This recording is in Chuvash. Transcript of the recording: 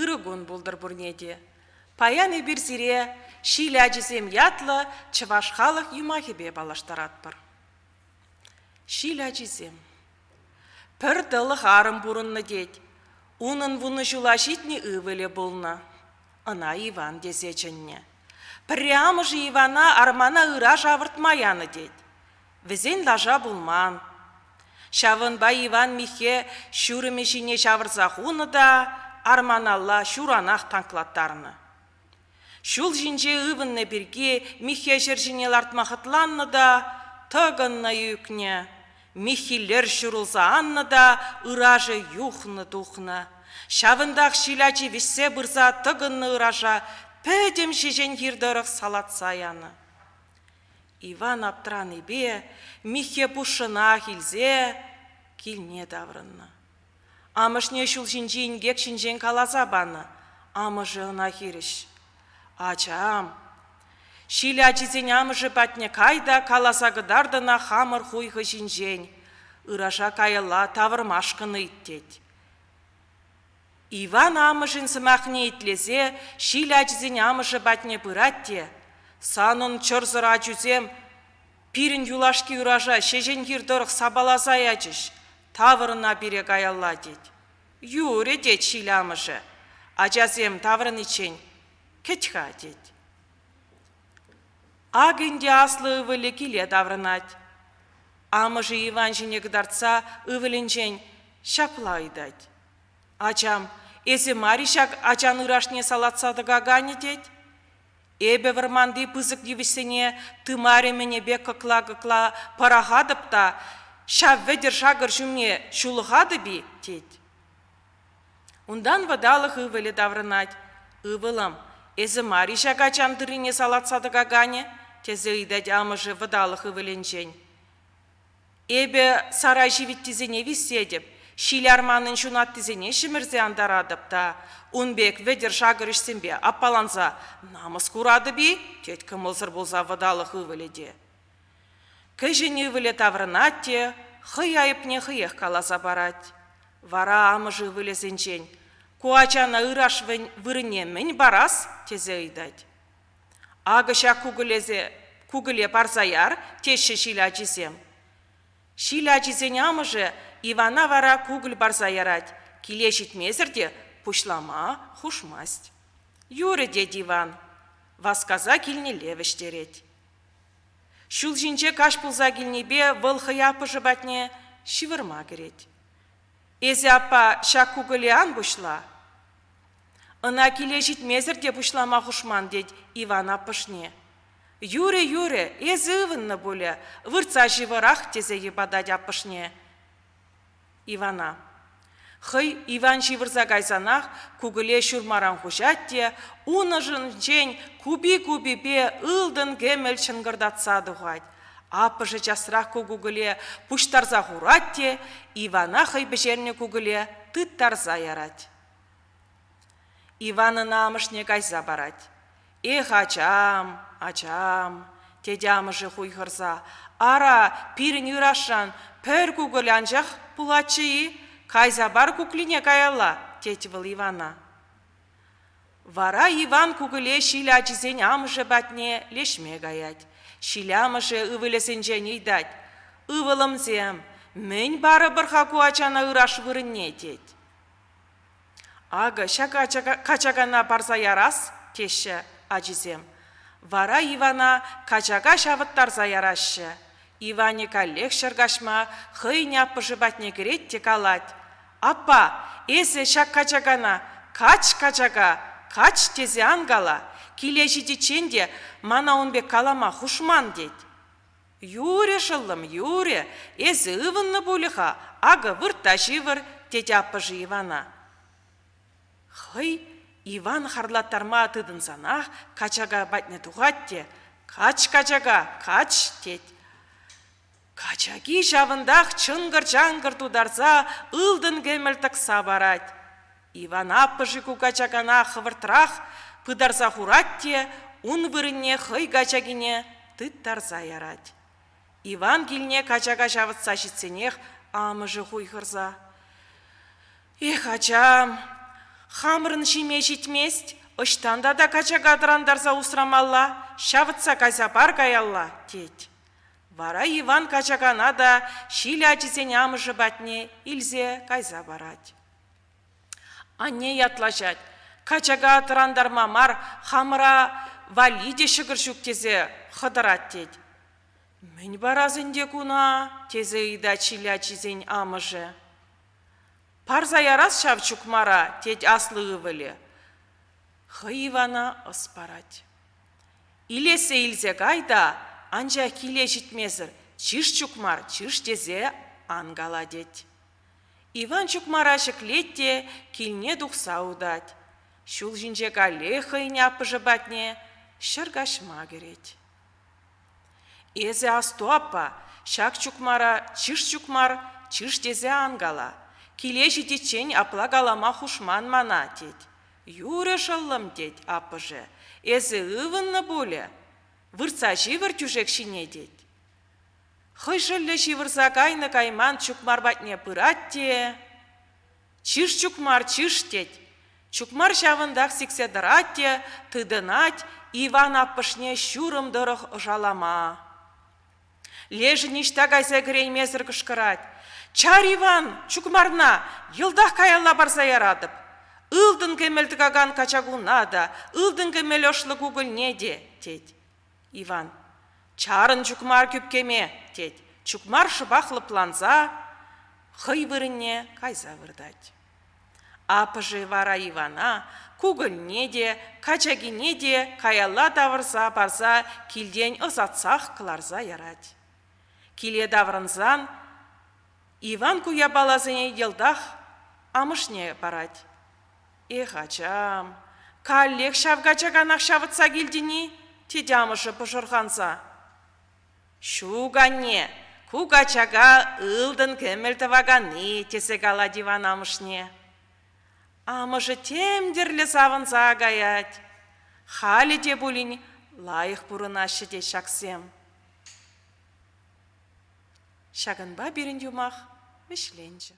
Ырӑ кун пултӑр пурне те. Паян эпир сире Ҫил ачисем ятлӑ чӑваш халӑх юмахӗпе паллаштаратпӑр. Ҫил ачисем. Пӗр тӑлӑх арӑм пурӑннӑ тет. Унӑн вунӑ ҫула ҫитнӗ ывӑлӗ пулнӑ. Ӑна Иван тесе чӗннӗ. Пӗрре амӑшӗ Ивана армана ыраш авӑртма янӑ тет. Вӗсен лаша пулман. Ҫавӑнпа Иван миххе ҫурӑмӗ ҫине ҫавӑрса хунӑ та арманалла ҫуранах танклаттарнӑ. Ҫул ҫинче ывӑннӑ пирки миххе ҫӗр ҫине лартма хӑтланнӑ та тӑкӑннӑ ӳкнӗ. Миххилер ҫурӑлса аннӑ та ырашӗ юхнӑ тухнӑ. Ҫавӑнтах ҫил ачи вӗҫсе пырса тӑкӑннӑ ыраша пӗтӗм ҫеҫен хир тӑрӑх салатса янӑ. Иван аптранипе миххе пушшӑнах илсе килне таврӑннӑ. Амӑшне ҫул ҫинчи инкек ҫинчен каласа панӑ. Амӑшӗ ӑна хирӗҫ: «Ачам, ҫил ачисен амӑшӗ патне кай та каласа кӑтарт ӑна хамӑр хуйхӑ ҫинчен, ыраша каялла тавӑрмашкӑн ыйт», тет. Иван амӑшӗн сӑмахне итлесе ҫил ачисен амӑшӗ патне пырать те: «Санӑн чӑрсӑр ачусем пирӗн юлашки ыраша ҫеҫен хир тӑрӑх сапаласа ячӗҫ, тавӑр ӑна пире каялла», тет. «Юрӗ», тет ҫил амӑшӗ, «ачасем таврӑниччен кӗт-ха», тет. Ак ӗнтӗ аслӑ ывӑлӗ киле таврӑнать. Амӑшӗ Иван ҫине кӑтартса ывӑлӗнчен ҫапла ыйтать: «Ачам, эсӗ мар-и ҫак ачан ырашне салатса тӑкаканӗ?» тет. «Эпӗ вӑрманти пысӑк йывӑҫсене тымарӗ-мӗнӗпе кӑкла-кӑкла пӑрахатӑп та ҫав вӗтӗр-шакӑр ҫумне ҫулӑхатӑп-и?» тет. Унтан вӑталӑх ывӑлӗ таврӑнать. «Ывӑлӑм, эсӗ мар-и ҫак ачан тыррине салатса тӑкаканӗ?» тесе ыйтать амӑшӗ вӑталӑх ывӑлӗнчен. Эпӗ сарай ҫивиттисене виҫетӗп, ҫил арманӑн ҫунаттисене ҫӗмӗрсе антаратӑп та ун пек вӗтӗр-шакӑр ӗҫсемпе аппаланса намӑс куратӑп-и? тет кӑмӑлсӑр пулса вӑталӑх ывӑлӗ те. Кӗҫӗн ывӑлӗ таврӑнать те хӑй айӑпне хӑех каласа парать. Вара амӑшӗ ывӑлӗсенчен: «Ку ачана ыраш вырӑнне мӗн парас?» тесе ыйтать. Акӑ ҫак кукӑлесе кукӑле парса яр, теҫҫӗ ҫил ачисем. Ҫил ачисен амӑшӗ Ивана вара кукӑль парса ярать, киле ҫитмесӗр те пуҫлама хушмасть. Юрӗ, тет Иван, васкаса килнелле вӗҫтерет. Ҫул ҫинче каҫ пулса килнипе вӑл хӑй аппӑшӗ патне ҫывӑрма кӗрет. Эсӗ, аппа, ҫак кукӑле ан пуҫла. Ӑна киле ҫитмесӗр те пуҫлама хушман, тет Иван аппӑшне. Юрӗ, юрӗ, эсӗ ывӑннӑ пулӗ, выртса ҫывӑрах, тесе йӑпатать аппӑшне Ивана. Хӑй Иван ҫывӑрса кайсанах кукӑле ҫурмаран хуҫать те ун ӑшӗнчен купи-купипе ылтӑн-кӗмӗл чӑнкӑртатса тухать. Аппӑшӗ часрах ку кукӑле пуҫтарса хурать те Ивана хӑй пӗҫернӗ кукӑле тыттарса ярать. Иван ӑна амӑшне кайса парать. «Эх, ачам, ачам, тет амӑшӗ хуйхӑрса, ара, пирӗн ырашран пӗр кукӑль анчах пулатчӗ-и? Кайса пар куклине каялла, тет вӑл Ивана. Вара Иван кукӑле ҫил ачисен амӑшӗ патне леҫме каять. Ҫил амӑшӗ ывӑлӗсенчен ыйтать: «Ывӑлӑмсем, мӗн парӑпӑр-ха ку ачана ыраш вырӑнне?» тет. Акӑ ҫак качакана парса ярас, теҫҫӗ ачисем. Вара Ивана качака ҫавӑттарса яраҫҫӗ. Иванӗ каллех ҫӗр каҫма хӑйӗн аппӑшӗ патне кӗрет те калать: «Аппа, эсӗ ҫак качакана кач качака, кач тесе ан кала, киле ҫитиччен те мана ун пек калама хушман», тет. «Юрӗ, шӑллӑм, юрӗ, эсӗ ывӑннӑ пулӗ-ха, акӑ вырт та ҫывӑр», тет аппӑшӗ Ивана. Хӑй Иван харлаттарма тытӑнсанах качака патне тухать те «Кач, качака, кач!» тет. Качаки ҫавӑнтах чӑнкӑр-чанкӑр тутарса ылтӑн-кӗмӗл тӑкса парать. Иван аппӑшӗ ку качакана хӑвӑртрах пытарса хурать те ун вырӑнне хӑй качакине тыттарса ярать. Иван килне качака ҫавӑтса ҫитсенех амӑшӗ хуйхӑрса: «Эх, ачам, Хамӑрӑн ҫиме ҫитмест, ӑҫтан тата качака тӑрантарса усрамалла, ҫавӑтса кайса пар каялла, тет. Вара Иван качакана та ҫил ачисен амӑшӗ патне илсе кайса парать. Анне ятлаҫать, качака тӑрантарма мар, хамӑра валли те ҫӑкӑр ҫук тесе хӑтӑрать тет. Мӗн парас ӗнтӗ куна? тесе ыйтать ҫил ачисен амӑшӗ. Парса ярас ҫав чукмара, тет аслӑ ывӑлӗ. Хӑй Ивана ӑс парать. Илессе илсе кай та, анчах киле ҫитмесӗр чыш чукмар, чыш тесе ан кала тет. Иван чукмара ҫӗклет те килне тухса утать. Ҫул ҫинче каллех хӑйӗн аппӑшӗ патне 100 каҫма кӗрет. Эсӗ асту, аппа, ҫак чукмара чыш чукмар, чыш тесе ан кала. Киле ҫитиччен апла калама хушман мана, тет. Юрӗ, шӑллӑм, тет аппӑшӗ, эсӗ ывӑннӑ пулӗ? Выртса ҫывӑр тӳшек ҫине, тет. Хӑй шӑллӗ ҫывӑрса кайнӑ-кайман чукмар патне пырать те: «Чыш, чукмар, чыш!» тет. Чукмар ҫавӑнтах сиксе тӑрать те тытӑнать Иван аппӑшне ҫурӑм тӑрӑх ӑшалама. Лешӗ ниҫта кайса кӗреймесӗр кӑшкӑрать: «Чар, Иван, чукмарна, йӑлтах каялла парса яратӑп. Ылтӑн-кӗмӗл тӑкакан качакуна та, ылтӑн-кӗмӗл ӑшлӑ кукӑльне те», тет. Иван: «Чарӑн чукмар кӳпкеме», тет. Чукмар шӑпах лӑпланса хӑй вырӑнне кайса выртать. Аппӑшӗ вара Ивана кукӑльне те, качакине те каялла тавӑрса парса килтен ӑсатсах кӑларса ярать. Киле таврӑнсан Иван ку япаласене йӑлтах амӑшне парать. «Эх, ачам, каллех ҫав качаканах ҫавӑтса килтӗн-и?» тет амӑшӗ пӑшӑрханса. «Ҫук, анне, ку качака ылтӑн-кӗмӗл тӑваканни», тесе калать Иван амӑшне. Амӑшӗ тем тӗрлӗ савӑнса каять. Халӗ те пулин лайӑх пурӑнаҫҫӗ тет ҫаксем. Ҫакӑнпа пирӗн юмах вӗҫленчӗ.